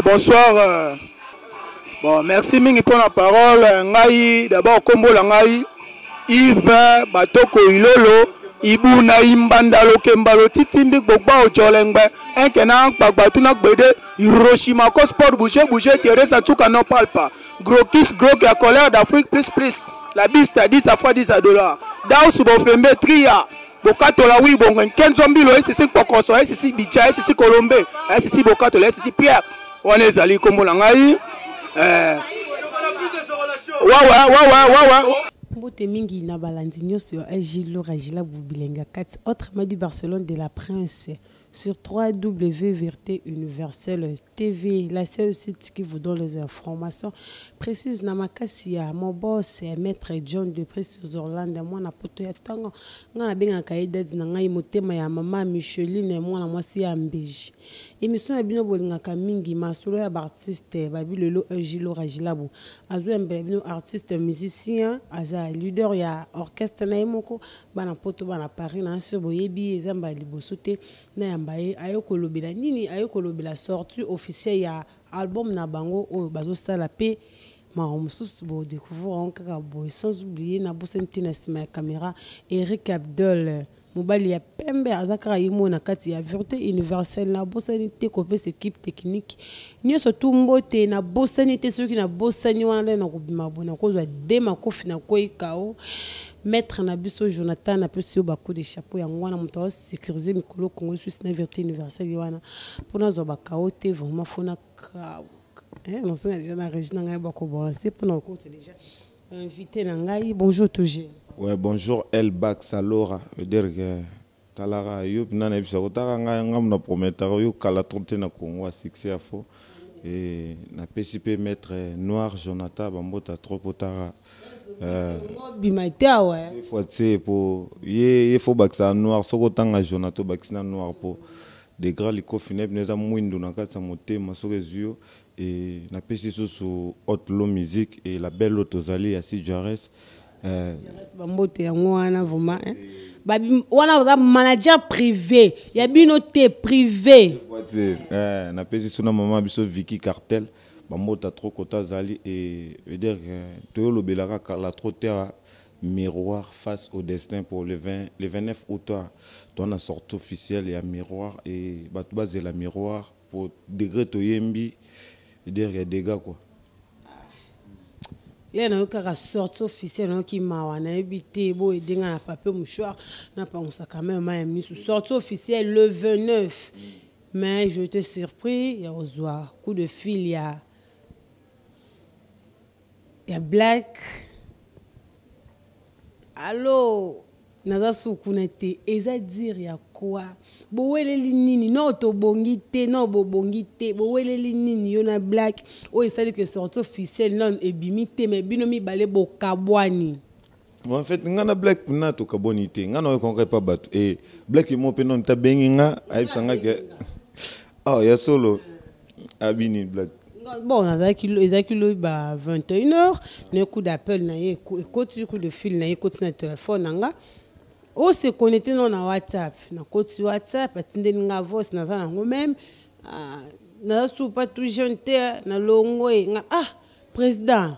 Bonsoir. Bon, merci mingi pour la parole. Ngai, d'abord, kombo la ngai, Yves Batoko Ilolo, Ibuna Imbanda Lokemba Lotitimbi Gbogba Ojolengbe, Enkena Gbagba Tuna Gbede, Hiroshima Ko Sport Bouger Bouger, Teresa Tsuka non palpa, Gros Kiss Gros ya colère d'Afrique plus plus, la biste 10 à fois 10 à dollars. Daus Bofembe Tria, Bokatola wi bongo nkenzo mbilo esisi kpokoso esisi bicha esisi kolombe esisi bokatola esisi pierre wana ezali nkombo na ngai eh. Wawa wawa wawa. Mbote mingi na balandi nyonso ya SG Laura Gila Bubilenga kati autrement dit Barcelone de la Prince sur 3W Vérité Universelle TV, la seule site qui vous donne les informations précises. Na makasi ya mon boss maître John de Précieux Orlando, mwana poto ya tango nga na bengaka ye dad na ngai motema ya mama Micheline, mwana mwasi ya Mbiji. Émission na bino bolingaka mingi masolo ya ba artiste babi lelo Gilo Rajilabo azo yambela bino artiste musicien aza leader ya orchestre na ye moko bana poto bana Paris na nse boyebi eza mbala liboso te na yamba ye aye kolobela nini, aye kolobela sortie officielle ya album na bango oyo bazosala pe makambo mosusu bo découvrir yango kaka boye. Sans oublier na bosani te na nsima ya caméra Eric Abdul mobali ya pembe aza kaka ye moko na kati ya Vérité Universelle. Na bosani te kopesa équipe technique nyonso tu mbote, na bosani te soki na bosani wana nde na kobima boye na kozwa de makofi na kwei kao. Maître na biso Jonathan na pesi yo ba coup de chapeau yango wana moto azo sécuriser mikolo Congo Suisse na Vérité Universelle wana mpona zwa ba kao te vraiment fona kao. Nasenga déjà na régie na ngai bako balancer mpona kokota déjà invité na ngai. Bonjour tout jeune. Ouais, bonjour El Bax Alora, veut dire que talara yo pina na bisa kotaka ngai ngamu na prometaka yo kala trop te na Congo a succès à faux et na pesi pe maître Noir Jonathan bambota trop potara. Bima te awa. Des fois tu sais po ye ye faut bakisa noir soko tanga Jonathan bakisa noir po de grand likofi na bino eza mwindu na kati ya motema soki ezwi yo. Et na pesi susu haute lo musique et la belle auto zali ya si Jares. Jares bambote yango wana vraiment hein. Babi wana baza manager privé ya bino te privé. Na pesi suna mama biso Vicky Cartel bambota trop kota zali et veut dire que toyo lobelaka kala trop terre miroir face au destin pour le 20, le 29 août toi na sortie officielle ya miroir et bato bazela miroir pour degré toyembi veut dire ya dégâts quoi. Là na kaka sortie officielle na ki mawa na ebité bo edenga na papier mouchoir na pangusa quand même ma misu sortie officielle le 29. Mais je te surpris ya ozwa coup de fil ya Black. Allo naza sukuna te eza dire ya quoi boweleli nini no tobongi te no bobongi te boweleli nini yo na Black oyo esali que sortie officielle non ebimi te mais bino mibale bokabwani. Bon, en fait nga na Black na tokabwani te nga na oyo konka pa bato et Black mo pe non tabengi nga ayebisanga ke ah ya solo abini Black. Bon, nazalaki ezalaki lobi ba 21h, na coup d'appel na ye ekoti coup de fil na ye ekoti na téléphone na nga. O se connecté non na WhatsApp, na koti WhatsApp atindeli nga voice naza nango même naza su pas tout jeune te na longo e nga ah président,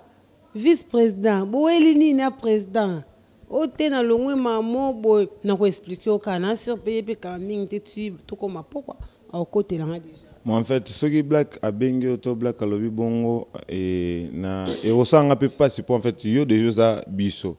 vice-président, boweli nini na président? O te na longo mamo boy na ko expliquer o kana sur payer pe kala mingi te tu tokoma pokwa akotela nga déjà. Moi en fait soki Black abengi yo to Black alobi bongo et na ekosanga pe pasi po en fait yo déjà oza biso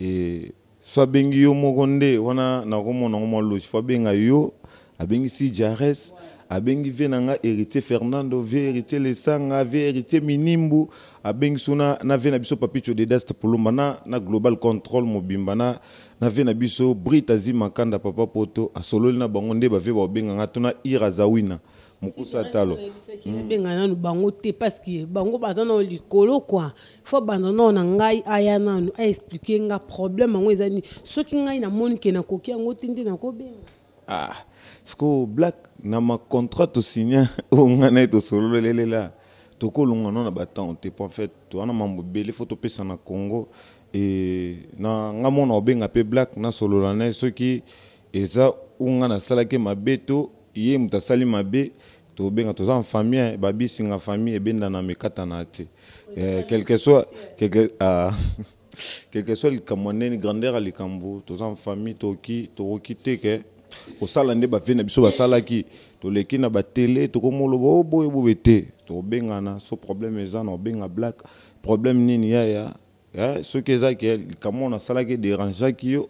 et so abengi yo moko nde wana nakomona ngo mwa losi fo abenga yo abengi si Jares abengi vie na nga héritier Fernando vie héritier Lesanga vie héritier Minimbu abengi so na vie na biso Papicho de Dast Pulumba na Global Control mobimba na vie na biso Brit Azima Kanda papa poto asololi na bango nde ba vie ba benga nga tuna Ira Zawina mukusa talo. Benga nanu bango te parce que bango baza na likolo quoi. Faut banda na na ngai aya nanu a expliquer nga problème ngo ezani soki ngai na moni ke na koki yango te nde na kobenga. Ah, siko Black na ma contrat to signer o nga na to solo lelela. Tokolonga no na baton te en fait to wana mambo belé faut topesa na Congo et na nga mona obenga pe Black na solo la na soki eza unga na salaki mabe to ye mutu asali mabe. Tobenga toza en famille, babisinga famille ebendana mekatana te. Quelque soit quelque ah, quelque soit likambo ndeni grandeur ya likambo, toza en famille, tokoki tokoki te ke kosala nde bavie na biso basalaki, toleki na batele, tokomoloba o boye boye te. Tokobengana so problème eza na obenga Black, problème nini yaya, soki eza ke likambo oyo nasalaki dérangeaki yo,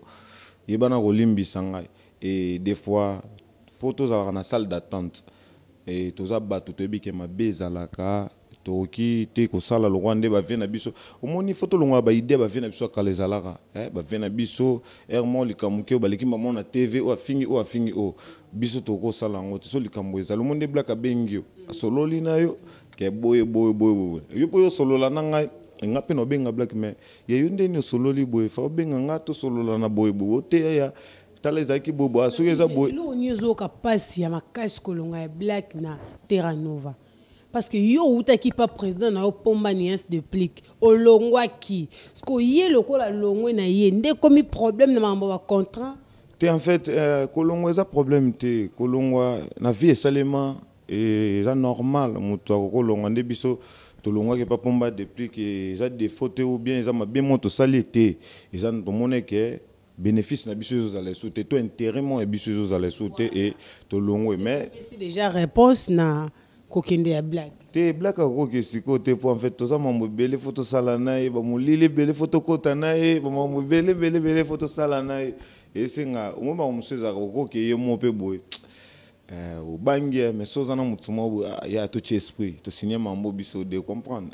yebana kolimbisa ngai. Et des fois faut tozalaka na salle d'attente, et toza bato, toyebi ke mabe ezalaka, tokoki te kosala lokwa nde bavie na biso. Omoni, faut tolongola baidée bavie na biso ya kala ezalaka, bavie na biso ere moko likambo ke baleki bango na TV, oyo afingi, oyo afingi, oyo biso tokosala yango te. So likambo ezali, omoni nde Black abengi yo, asololi na yo ke boye boye boye boye, yo mpo yo osolola na ngai, nga mpe na obenga Black, mais ye yo ndeni osololi boye, fa obenga nga, tosolola na boye boye te, yaya, tala ezalaki boye boye, soki eza boye. Eloko nini ezoyoka mpasi ya makasi kolonga ya Black na Terra Nova? Parce que yo outaki pa président na yo Pomba Nuance de Plique, olongwaki, parce que ye lokola longwe na ye nde komi problème na makambo ya contrat. Te, en fait, kolongwa eza problème te. Kolongwa na vie esalema, eza normal. Moto akokolongwa nde biso tolongwaki pa Pomba depuis ke eza défaut te ou bien eza mabe mo tosali te. Eza tomoni ke bénéfice na biso ezozala esu te, to intérêt mo ya biso ezozala esu te, e tolongwe, mais epesi déjà réponse na kokende ya Black. Te, Black akoki sikoyo te, po en fait toza mambo ebele faut tosala na ye, bamolili ebele faut tokɔta na ye, bamambo ebele ebele ebele faut tosala na ye. Esenga omoi bango mosusu ezalaka okoki ye mo mpe boye, obangi, mais so oza na motu moko boye, ya totie esprit, tosigne mambo biso de comprendre,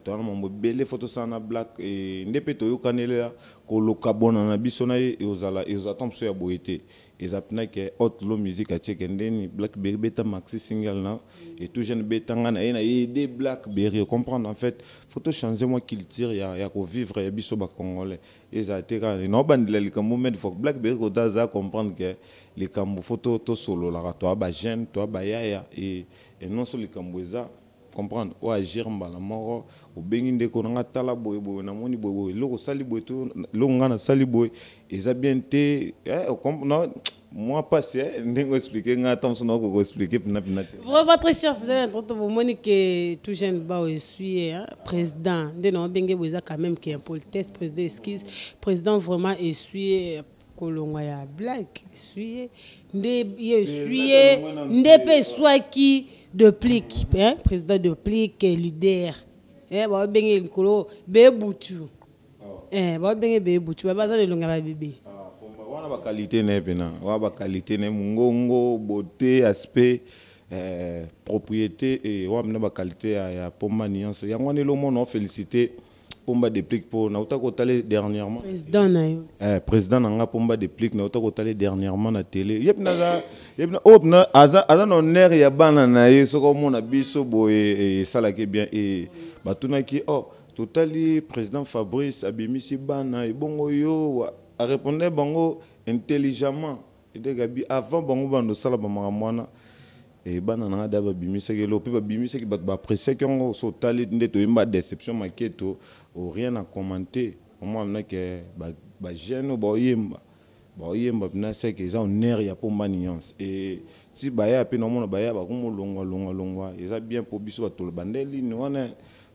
toza na mambo ebele faut tosala na Black. Nde mpe toyokanelela koloka bona na biso na ye, ezala ta mosusu ya boye te. Eza mpena ke haute lo musique atieke ndeni Blackberry beta maxi single na et tout jeune betanga na ye na ye de Blackberry, comprendre. En fait, faut to changer mwa culture ya kovivre ya biso bacongolais. Ezala te kaka naobandela likambo mede faut Blackberry kota aza comprendre ke likambo faut tosololaka, toa bajeune, toa bayaya, et nyonso likambo eza comprendre oyo agir mbala moko. Obengi ndeko na nga, tala boye boye, namoni boye boye, eloko osali boye to eloko nga nasali boye eza bien te. Mwa mpasi ndenge oexplike nga, ata mosu nakoka koexplike mpena mpena te. Vraiment, très cher fidèle internaute, bomoni ke tout jeune bao esui, hein, président nde na obenge boye, eza quand même ke impolitesse. Président, excuse, président, vraiment esui kolongwa ya Black, esui nde ye, esui ye nde mpe eswaki de Plique, hein, président de Plique, leader, babenge likolo bebutu, babenge bebutu, baza na elongi ya babebe. Wana baqualité na ye mpena, wana baqualité na ye, mongongo, beauté, aspect, propriété, wana mpena baqualité ya Pomba nyonso. Yango wana elomona ofélicité Pomba Déplique mpo nauta kotala dernièrement. Président na yo. Président na nga Pomba Déplique, nauta kotala dernièrement na télé. Ye mpena aza, ye mpena oyo mpena aza na honneur ya bana na ye. Soki omona biso boye, esalaki bien. E batunaki: oh, totali président Fabrice abimisi bana, ebongo yo? Arépondre bango intelligemment edekabi avant bango bando osala bamakambo wana. Bana na nga da babimisaki eloko mpe babimisaki, bato baappréciaki yango. So otali nde toyemba déception maketo, rien à commenter. Omona ke bajeune oyo baoyemba, baoyemba mpena seke eza honneur ya Pomba Nuance. E ti baya mpe naomona baya bakomolongwa longwa longwa, eza bien mpo biso bato bandeli wana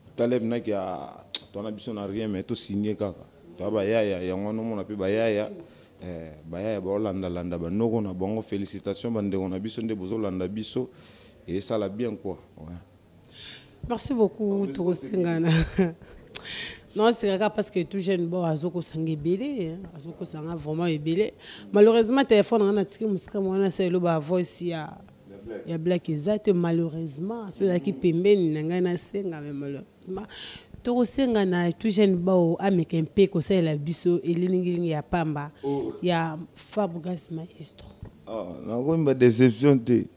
totala mpena towana biso na rien, mais tosigne kaka toya bayaya. Yango wana omona mpe bayaya, bayaya baolandalanda banoko na bango. Félicitation bandeko na biso nde bozolanda biso, esala bien quoi, ouais. Merci beaucoup. Tokosengana non, c'est kaka parce que tout jeune bo azokosanga ebele, azokosanga vraiment ebele. Malheureusement téléphone nga natiki mosika mwana sa eloba voice ya Black eza te. Malheureusement so ezalaki pembeni na ngai nasenga, mais malheureusement tokosenga na tout jeune bao ameka mpe kosalela biso elilingilingi ya pamba ya Fabregas Maestro. Nakoyimba déception te.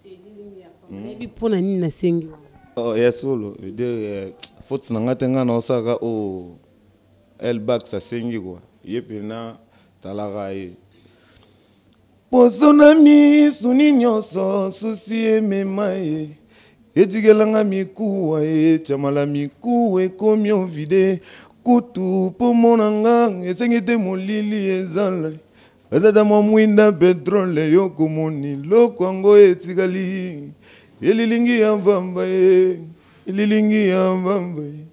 Nayebi mpona nini nasengi. Oh, ya solo, veut dire faute na nga te, nga na osalaka oyo Elbax asengi kua ye mpena talaka ye poso na misuni nyonso, susi emema ye, etikelanga mikuwa, etiamala mikuwa ekomi ovide kutu mpo mona nga esengi te. Molili ezala ezata mwa mwinda petrole, yokomoni loko yango etikali. Elilingi ya pamba ye, elilingi ya pamba ye,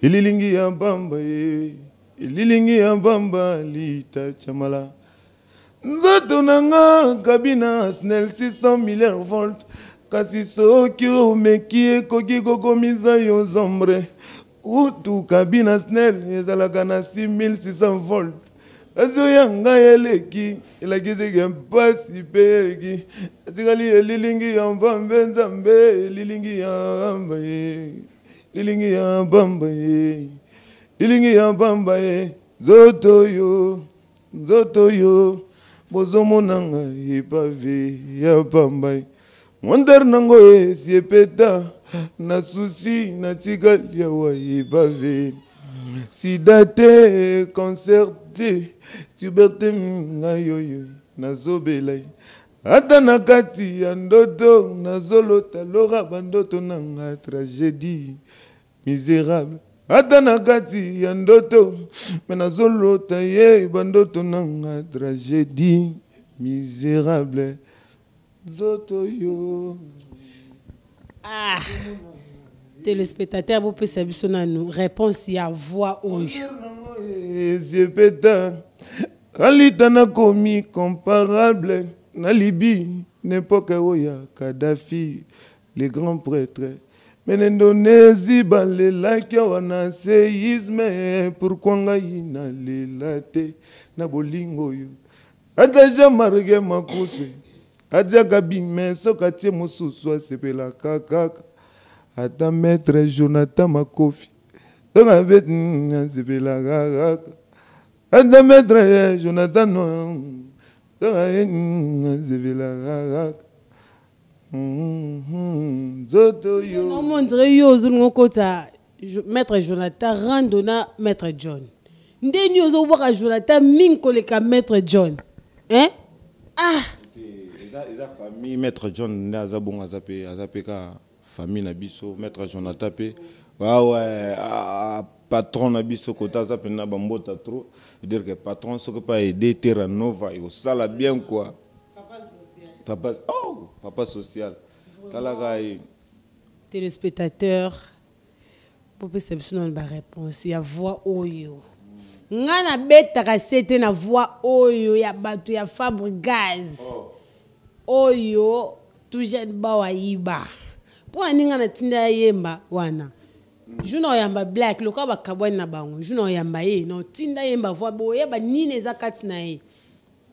elilingi ya pamba ye, elilingi ya pamba Lita Chamala. Nzoto na nga kabina Snell 600 milliards volt, kasi soki omeki ekoki kokomisa yo zombre. Kutu kabina Snell ezalaka na 6600 volt, kasi oyo ya ngai eleki, elakisi ke mpasi mpe eleki. Etikali elilingi ya mpambe Nzambe, elilingi ya pamba ye, elilingi ya pamba ye, elilingi ya pamba ye. Nzoto yo, nzoto yo, bozomona ngai epave ya pamba ye. Montere nango esi epeta na susi natikali awa epave. Sida te, cancer te, tuberte ngai oyo nazobela ye. Ata na kati ya ndoto nazolota lora bandoto na nga tragédie misérable. Ata na kati ya ndoto me nazolota ye bandoto na nga tragédie misérable. Nzoto yo. Ah, téléspectateur, bopesa biso nanu réponse ya voix oyo. Ezepeta alita nakomi comparable na Libye n'époque oyo ya Kadhafi le grand prêtre. Mais l'Indonésie balelaki awa na séisme, pourquoi ngai nalela te na bolingo oyo? Ata Jean-Marc Makuswe atiaka bime soki atie mosusu asepelaka kaka. Ata maître Jonathan Makofi soki abeti asepelaka kaka. Ata maître Jonathan soki asepelaka kaka. Nzoto yo. Non, on dirait yo ozolinga okota maître Jonathan rando na maître John. Ndeni ozobwaka Jonathan mingi koleka maître John. Hein? Ah! Eza, eza famille maître John nde aza bongo, aza pe, aza pe ka famille na biso maître Jonathan pe. Ah ouais, ah, patron na biso kota aza pe na bambota trop. Dire que patron soki pa aider Terra Nova ekosala bien quoi. Papa social. Papa, oh, papa social. Talaka ye. Téléspectateur, popesa biso na ba réponse ya voix oyo. Nga na betaka sete na voix oyo ya bato ya Fabregas. Oh. Oyo tout jeune bawa yiba. Pona ninga na tinda ya yemba wana. Juna oyamba Black loka ba kabwani na bango. Juna oyamba ye na tinda yemba voix boye ba nini eza kati na ye.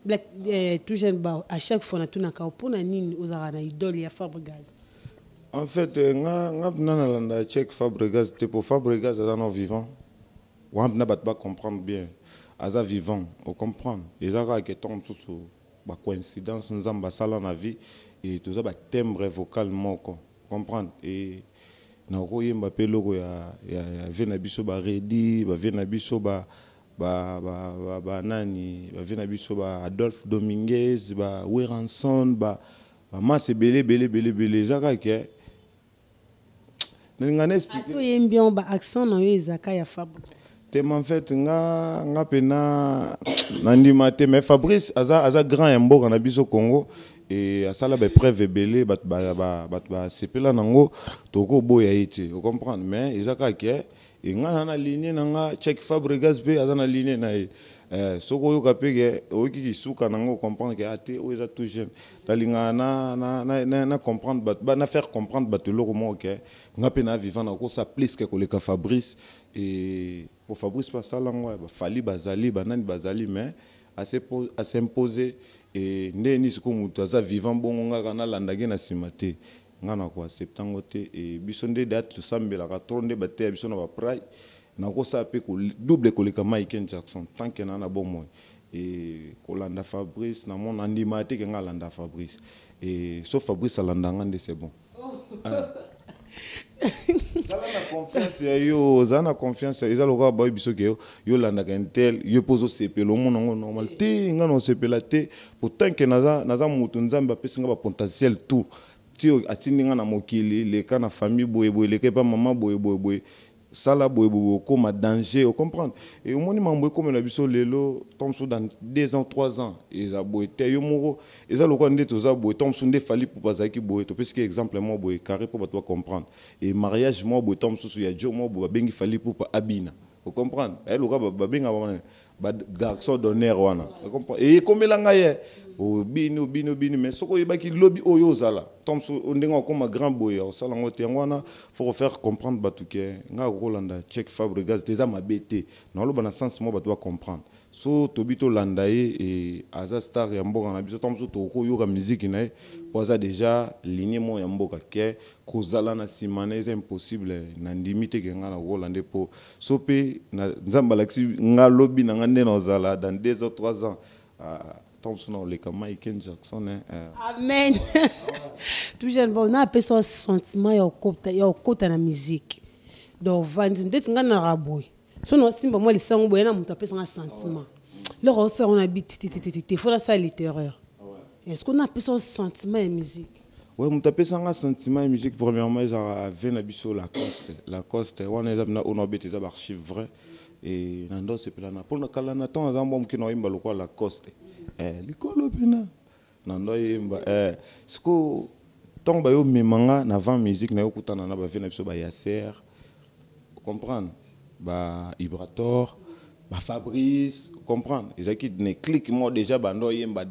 Black, tout jeune ba à chaque fois na tunaka pona nini ozaka na idole ya Fabregas. En fait, nga nga na nalanda check Fabregas te pour Fabregas aza non vivant. Wana na bato ba comprendre bien. Aza vivant, o comprendre. Eza kaka ke ntango mosusu ba coïncidence Nzambe asala na vie et toza ba timbre vocal moko, comprendre. Et na koyemba pe eloko ya, ya, ya vie na biso ba Redi, ba vie na biso ba, ba, ba, ba, ba nani, ba vie na biso ba Adolphe Dominguez, ba Weranson, ba, ba masse ebele, ebele, ebele, ebele. Eza kaka ke nalinga na expliquer. Ato yembi yango ba accent na yo ezaka ya Fabregas. Te, mais en fait, nga, nga pe na, na ndima te, mais Fabrice aza, aza grand ya mboka na biso Congo et asala ba preuve ebele, bato ba, ba, bato ba sepela nango, toko boya ye te, o comprendre, mais eza kaka ke, e nga na na lignée na nga, check Fabregas pe aza na lignée na ye. Soki oyoka pe ke, oyoki kisuka nango, comprendre ke, ah, te, oyo eza tout jeune. Nalinga na, na, na, na, na comprendre bato, ba, na faire comprendre bato eloko moko ke, nga pe na vivant na kosa plus ke koleka Fabrice. Et pour Fabrice pa sala ngo, ba Fally bazali, ba nani bazali, mais a s'imposer. Et nde ni siko mutu aza vivant bongo nga kana landaki na sima te. Nga na ko accepter ngo te. Et biso nde date tosambelaka trop nde bateya biso na ba prai. Na kosa pe ko double koleka Michael Jackson tant que na na bon moi. Et kolanda Fabrice na mona ndima te ke nga landa Fabrice. Et sauf Fabrice alanda nga nde c'est bon. Ah. Zala na confiance ya yo, zala na confiance ya yo. Eza lokola bayebi biso ke yo, yo landaka un tel, yo mpo ozosepela, omona yango normal. Te, nga na osepela te. Pourtant ke naza, naza moto Nzambe apesi nga ba potentiel tout. Ti oyo atindi nga na mokili, leka na famille boye boye, leka epa mama boye boye boye. Sala boye boye okoma danger, o comprendre? Et omoni mambo ekomela biso lelo, ntango mosusu dans 2 ans, 3 ans eza boye te. Yo moko eza lokola nde toza boye, ntango mosusu nde Fally Ipupa azalaki boye, topesiki exemple moko boye carré mpo bato bacomprendre. E mariage moko boye, ntango mosusu ya jo moko boye, babengi Fally Ipupa abina, o comprendre? Aye lokola babengaka wana ba garçon d'honneur wana, o comprendre? E ekomela ngai ye obini obini obini, mais soki oyebaki lobi oyo ozala, ntango mosusu ndenge okoma grand boye, osala yango te. Yango wana faut faire comprendre bato ke ngai akokolanda Chek Fabregas te, eza mabe te. Naoloba na sens moko bato bacomprendre. So tobi tolanda ye, e aza star ya mboka na biso, ntango mosusu tokoyoka miziki na ye mpo aza déjà ligne moko ya mboka, ke kozala na nsima na eza impossible. Nandimi te ke ngai nakokolanda ye, mpo so mpe Nzambe alakisi nga lobi na nga nde nazala dans 2 ans, 3 ans, ntango mosusu naoleka Michael Jackson, eh. Amen. Tout jeune, bon, na apesa sentiment ya okota na musique. Donc vandi ndeti nga na raboy, so na osimba mwa lisango boye na moto apesanga sentiment loko osala na bi titititi, fo nasala littéraire. Est ce que na apesa sentiment ya musique? Ouais, moto apesanga sentiment ya musique, premièrement ezalaka ve na biso Lacoste. Lacoste wana eza mpena oyo naobeta, eza baarchive vrai. E na ndo osepela na mpona kala na ntango naza mwa moke, na oyemba lokola Lacoste, likolo mpena na ndo oyemba. Sikoyo ntango bayomema nga na vent musique, nayokutana na bave na biso bayaser, comprendre, ba Ibrator, ba Fabrice, comprendre, ezalaki na clique moko déjà bando oyemba.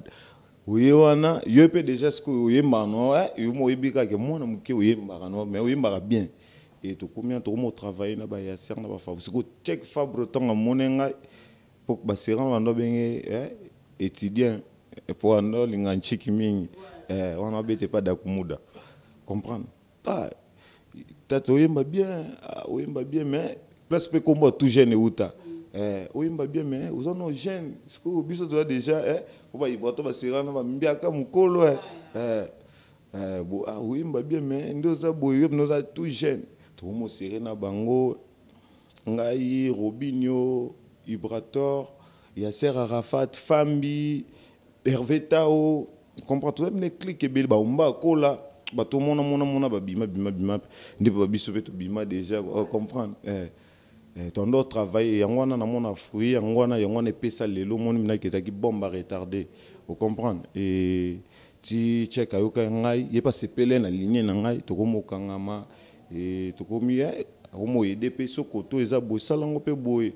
Oye wana yo mpe déjà sikoyo oyembaka no, yo mo oyebi kaka mwana moke oyembaka no, mais oyembaka bien. E tokomi wana, tokomi otravaille na bayaser na bafabrice. Sikoyo Chek Fabre, ntango amoni ngai, po baseran bando abenge étudiant, po ando olinga ntshiki mingi, wana abete pa dakumuda, comprendre? Ah, tata oyemba bien, oyemba bien, mais place mpe kombo ya tout jeune euta. Oyemba bien, mais oza no jeune. Sikoyo biso toza déjà, po bayibato baserana bambiaka mokolo, bo, ah, oyemba bien, mais nde oza boye, yo oza tout jeune. Tokomosere na bango, ngai, Robinio, Ibrator, Yasser Arafat, Fambi, Hervé Tao, comprend, toza bine clique ebele. Baomba akola, bato mona mona mona babima bima bima nde mpe babiso mpe tobima déjà, comprendre? Tondo travailler yango wana, namona fruit yango wana, yango wana epesa lelo. Omoni minaki ezalaki bombe à retardé, ocomprendre? E ti Chek ayoka ngai, ye mpe asepele na ligne na ngai, tokomokangama e tokomi akomoyede mpe soko to eza boye, sala yango mpe boye.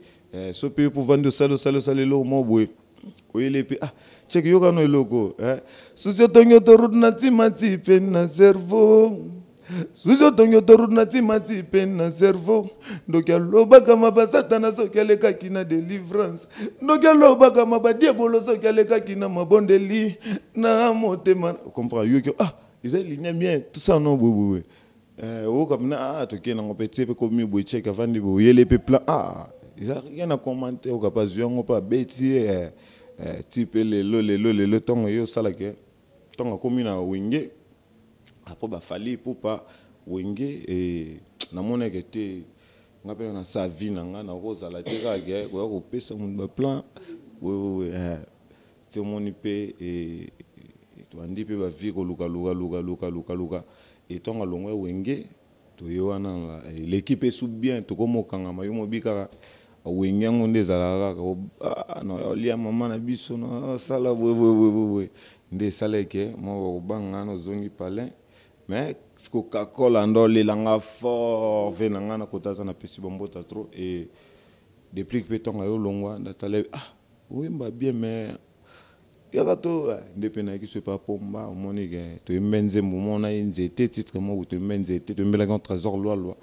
So mpe mpo vandi osali osali osali eloko moko boye, oyele mpe, ah, Chek, yoka no eloko, susi otongi autoroute na ntima ti mpe na cerveau, susi otongi autoroute na ntima ti mpe na cerveau. Ndoki alobaka maba Satana soki alekaki na délivrance, ndoki alobaka maba diabolo soki alekaki na mabondeli na motema, comprend? Yoki, ah, eza ligne bien, tout ça no boye boye, oyoka mpena, ah, tokei nango mpe tie mpe komi boye. Chek avandi boye, oyele mpe plan, ah, eza rien na commenter, oyoka mpe azwi yango mpe abeti ye ti mpe lelo lelo lelo. Ntango ye osalaka, ntango akomi na Wenge, après baFally Ipupa Wenge, namoneke te nga mpe na sa vie na nga nakozala te kaka ke koya kopesa moto baplan boye ti. Omoni mpe tobandi mpe bavie koluka luka luka luka luka luka. Etongo alongwa Wenge, toye wana eleki mpe su bien, tokomokangama. Yo mobi kaka Wenge yango nde ezalaka kaka na olia mama na biso nasala boye boye boye boye, nde esaleke mwa bakobanga nozongi palin. Mais kokakola ndo olelanga fort ve na ngai na kota aza, napesi bambota trop. E Déplique mpe ntongo ayo olongwa, ndatala, ah, oyemba bien, mais yaka to nde mpe nayaki so epa Pomba. Omoni ke toyembe nzembo mona ye nzete, titre moko toyembe nzete, toyembelaki Trésor Lwalwa.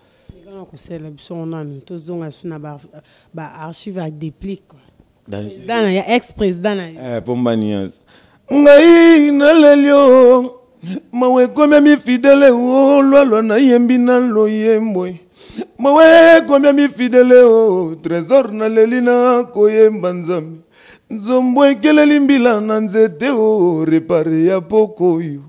Kana kosala biso nanu, tozonga su na baarchive ya Déplique, président na ya ex président na ye. Pomba niance ngai naleli o mawe ekomi fidèle o Lwalwa, nayembi na loyembo mawe ekomi fidèle o Trésor, naleli na koyemba Nzambe. Nzombo ekeleli mbila na nzete o repare ya poko oyo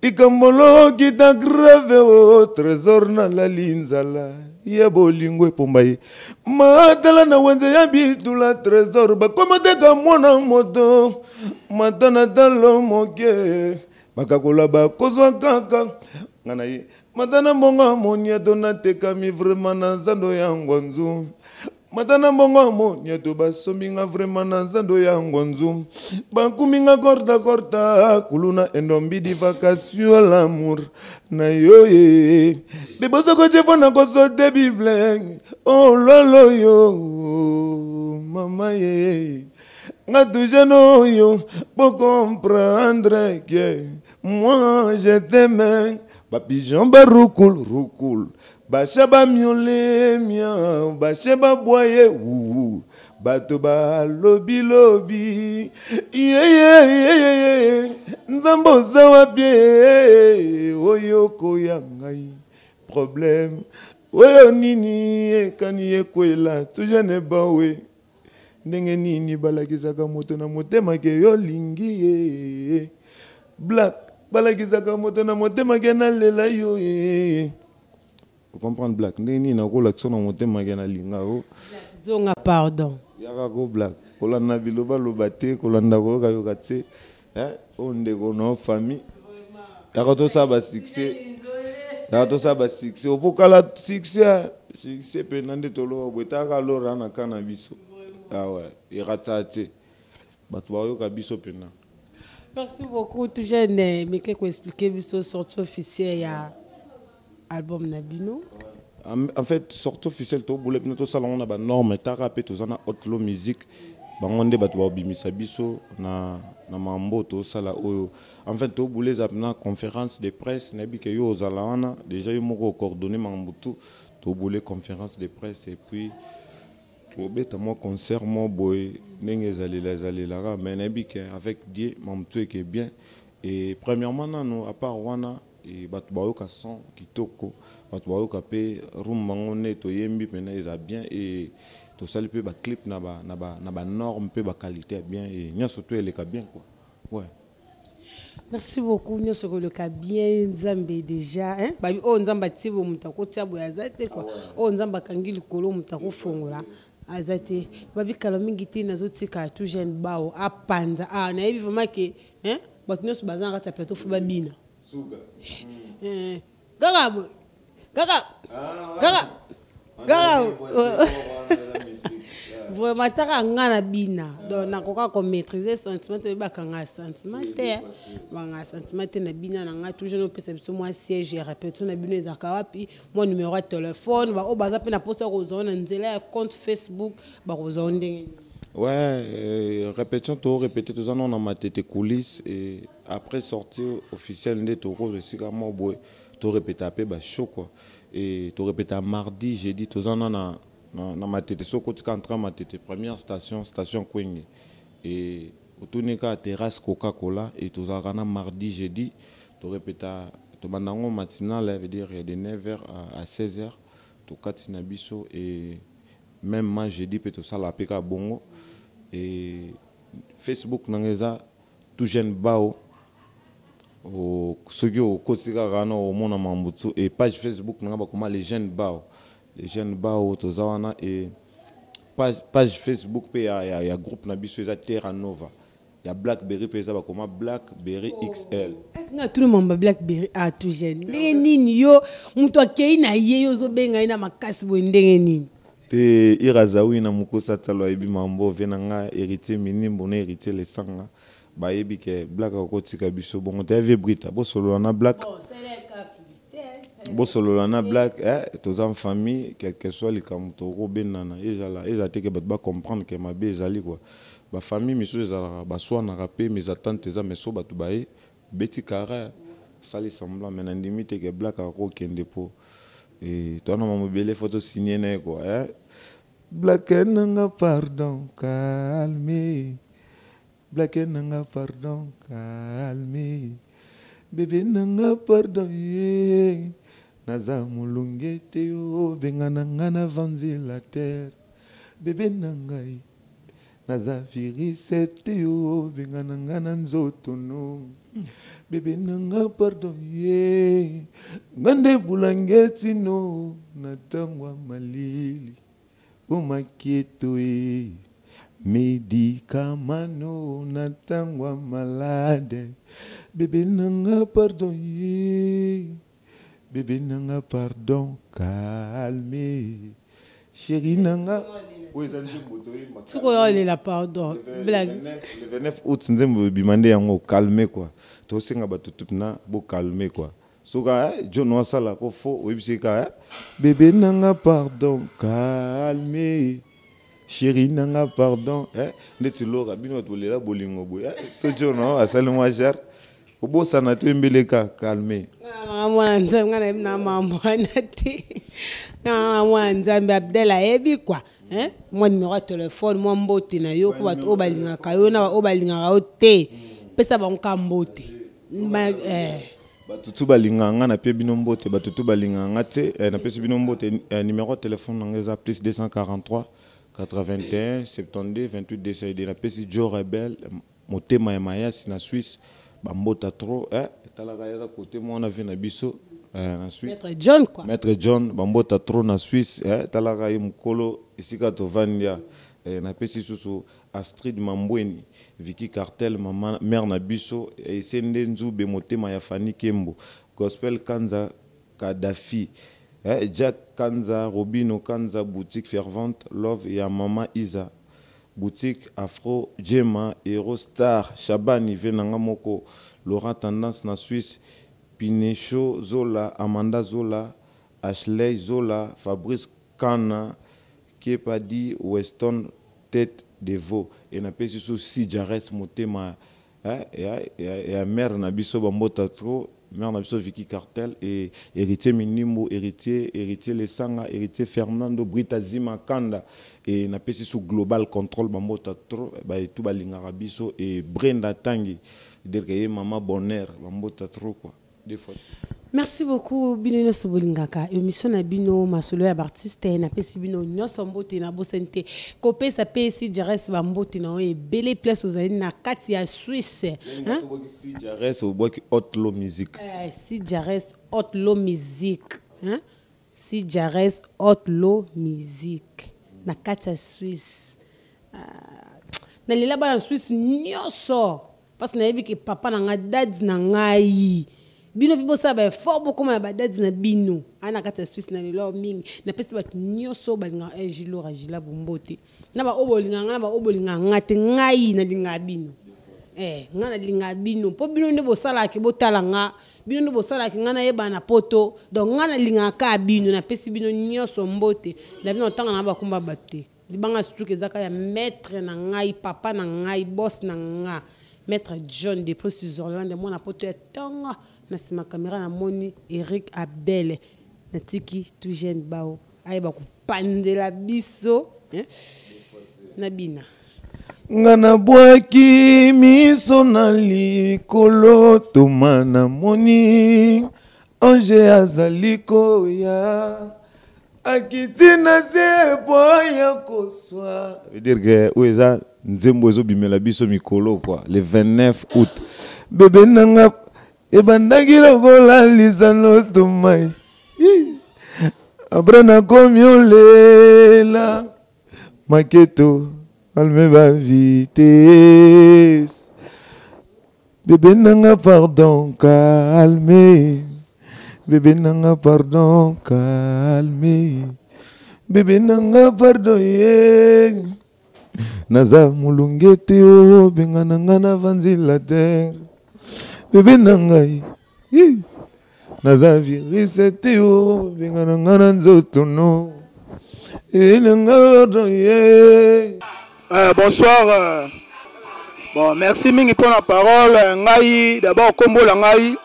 likambo lokita grave o Trésor, nalali nzala ya bolingo epomba ye matala na wenze ya bitula. Trésor, bakomateka mwana moto mata na talo moke, bakakola bakozwa kaka nga na ye. Mata na mbongo ya moniato natekami vraiment na zando ya ngwanzu. Mata na mbongo ya moniato basombi nga vraiment na zando ya ngwanzu. Bakumi nga korta korta kuluna endombi di vacation l'amour na yo ye. Bebo soko chefo na kosote bible. Oh lolo yo mama ye. Nga toujours oyo pour comprendre que moi je t'aime. Ba pigeon ba rukul rukul. Bacha ba miole mia, bacha ba boye ou. Bato ba lobi lobi. Ye ye ye ye. Nzambo oza wapi oyo koya ngai. Problème oyo nini ekani ekwela tujene bawe. Ndenge nini balakisaka moto na motema ke yo lingi ye. Black balakisaka moto na motema ke nalela yo ye. Comprendre Black ndenge nini nakolakisa na motema ke nalinga yo. Zonga pardon. Yaka ko Black kolanda biloba loba te kolanda koyoka yoka te. Eh oyo ndeko na famille. Yaka tosala ba succès. Yaka tosala ba succès. Opokala succès. Succès pe nde toloba boye taka lora na kana biso. Ah ouais, erata te. Bato bayoka biso pena. Merci beaucoup tout jeune meke ko expliquer biso sortie officielle ya album na bino. En fait, sortie officielle to boule bino to salongo na ba norme taka pe toza na Hotlo Musique. Bango nde bato babimisa biso na na mambo to sala oyo. En fait, to boule za na conférence de presse na bi ke yo ozala wana déjà yo moko coordonner mambo tout to boule conférence de presse et puis tobeta mwa concert mwa boye ndenge ezalela ezalelaka mais nayebi ke avec Dieu mambo tout eke bien. Et premièrement nano à part wana et bato bayoka son kitoko bato bayoka pe rumba ngo nde toyembi mpena eza bien et tosali pe ba clip na ba na ba na ba norme pe ba qualité ya bien et nyonso to eleka bien quoi. Ouais. Merci beaucoup nyonso koleka bien Nzambe déjà hein babi oh Nzambe atie bo moto akotia boye aza te quoi. Oh Nzambe akangi likolo moto akofongola aza te. Babi kala mingi te nazotika tout jeune bao apanza ah nayebi vraiment ke hein bato nyonso baza na kati ya plateau fo babina. Suga. Kaka kaka kaka kaka vraiment taka nga na bina donc nakoka ko maîtriser sentiment te bakanga sentiment te banga sentiment te na bina na nga toujours nopesa biso mwa siège ya répétition na bino ezalaka wapi mwa numéro ya téléphone ba oyo baza mpe na posa kozwa na nzela ya compte Facebook bakozwa ndenge nini. Ouais, répétition to répéter toza na matete coulisses et après sortie officielle nde tokozwa esika moko boye to répéter pe ba show quoi. Et to répéter mardi jeudi toza na na matete soko tika entrée matete première station station Kwenge et otunika terrasse Coca-Cola et tozalaka na mardi jeudi to répéter to bandango matinale veut dire de 9h à 16h tokati na biso et même ma jeudi pe tosala pe ka bongo et Facebook nangeza tout jeune bao o soki okoti kaka wana omona mambutu et page Facebook nanga bakoma les jeunes bao les jeunes bao toza wana et page Facebook pe ya groupe na biso eza Terra Nova ya Blackberry pe eza bakoma Blackberry XL. Est-ce que tout le monde Blackberry a tout jeune ndenge nini yo mutu akei na ye yo ozobenga ye na makasi boye ndenge nini? Te irazawi na mukosa talo ayebi mambo ve na nga héritier minimbo na héritier lesanga bayebi ke Black akotika biso bongo te vie brita bosolola na Black bosolola na Black toza en famille quel que soit likambo tokobendana ezala ezala te ke bato ba comprendre ke mabe ezali quoi ba famille misusu ezalaka baswanaka pe mes attentes eza mais so bato baye beti carré sali semblant mais na ndimi te ke Black akokende po et toi na mobile photo signé na quoi hein Black nanga pardon calme Black nanga pardon calme bébé nanga pardon ye naza mulunge te yo benga nanga na ventilateur bébé nanga naza virise te yo benga nanga na nzoto no bébé nanga pardon ye ngande bulangeti no na tangwa malili bomakieto e médicamano na tangwa malade bébé nanga pardon ye Bebe nanga pardon calme chéri nanga oyo eza nzembo toyemba. Soki oyo olela pardon blague. Le 29 août nzembo ebima nde yango calme quoi. Tosenga bato tout na bo calme quoi. Soki eh, John wasala ko faux oyebisi ka eh, bebe nanga pardon calme chéri nanga pardon eh, ndeti Laura bino bato bolela bolingo boye eh, so John asali mwa genre obosana to embeleka calme. Nga mwana Nzambe, nga nayebi na mambo wana te. Nga mwana Nzambe, Abdel ayebi quoi, hein? Mwa numéro ya telefone, mwa mbote na yo mpo bato oyo balingaka yo na oyo balingaka yo te, pesa bango ka mbote. Bato tu balingaka nga, napie bino mbote. Bato tu balingaka nga te, napesi bino mbote. Numéro ya telefone na nga eza plus 243 81 72 28 202. Napesi Joe Rebel motema ya mayasi na Suisse, bambota trop, etalaka yaka kote mwana vie na biso, na Suisse. Maître John quoi. Maître John bambota trop na Suisse, talaka ye mokolo esika tovandi ya. Napesi susu Astrid Mambweni, Vicky Cartel, mama mère na biso, Esende Nzube motema ya Fanny Kembo, Gospel Kanza Kadhafi, Jack Kanza, Robino Kanza, boutique fervente Love ya mama Isa, boutique Afro Jema, Hero Star, Shabani Venanga moko, Laurent Tendance na Suisse, Pinecho Zola, Amanda Zola, Ashley Zola, Fabrice Kana, Kepadi Weston Tête de Veau, et napesi so si Jares motema ya mère na biso bambota trop, mère na biso Vicky Cartel et héritier Minimbo, héritier Lesanga, héritier Fernando Brita Zima Kanda, et napesi sous Global Control bambota trop, ba et tout balingaka biso, et Brenda Tangi, dire que maman bonheur bambota trop quoi. Deux fois. Merci beaucoup bino nyonso bolingaka émission na bino masolo ya artiste. Napesi bino nyonso mbote na bosani te kopesa pe si Jares ba mbote na oyo ebele place ozali na kati ya Suisse, hein? Si Jares obwaki Hot Low Music. Si Jares Hot Low Music, hein? Si Jares Hot Low Music na kati ya Suisse. Na lela bana Suisse nyonso parce que nayebi ke papa na nga, dad na ngai, bino mpe bosala ba effort bokóma na badadi na bino aya na kati ya Suisse. Na lelo mingi napesi bato nyonso balingaka Gilora Gila Bombote, na baoyo bolingaka nga, na baoyo bolingaka nga te, ngai nalingaka bino. Ngai nalingaka bino mpo bino nde bosalaka botala nga, bino nde bosalaka nga nayeba na poto. Donc ngai nalingaka kaka bino, napesi bino nyonso mbote na bino. Ntanga na bakumba bato te, libanga suki ezaka ya maître na ngai, papa na ngai, boss na nga, maître John depuis Switzerland, mwana poto ya ntongo. Na nsima caméra namoni Eric Abel, natiki tout jeune bao ayeba kopandela biso, hein? Na bina nga nabwaki miso na likolo, toma namoni ange azali koya, akiti na se po ya koswa. Veut dire que oyo eza nzembo ezobimela biso mikolo quoi, le 29 août. Bebe nanga ebandaki lokola lisano tomai, après nakomi olela maketo alme ba vitesse. Bebe nanga pardon calme, bebe nanga pardon calme, bebe nanga pardon ye, naza molunge te, obenga na nga navanzi la terre. Bebe na ngai, naza virus te, obenga na nga na nzoto no, bebe nanga pardon ye. Bonsoir. Bon, merci mingi pour la parole. Ngai d'abord kombola ngai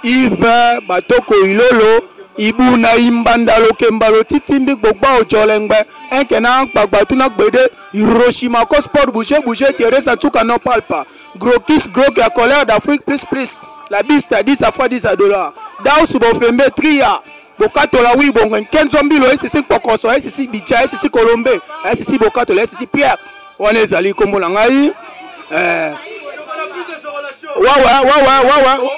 Yves Batoko Ilolo Ibuna Imbanda Lokemba Lotitimbi Gbogba Ojolengbe Enkena Gbagba Tuna Gbede Hiroshima ko sport bouger bouger Teresa Tsuka non palpa Gros kiss gros ya colère d'Afrique plus plus la biste 10 à fois 10 à dollars Daus Bofembe Tria Bokatola wi bongo Nkenzo Mbilo SSC Pokoso SSC Bicha SSC Kolombe SSC Bokatola SSC Pierre wana ezali kombo na ngai. Wawa wawa wawa.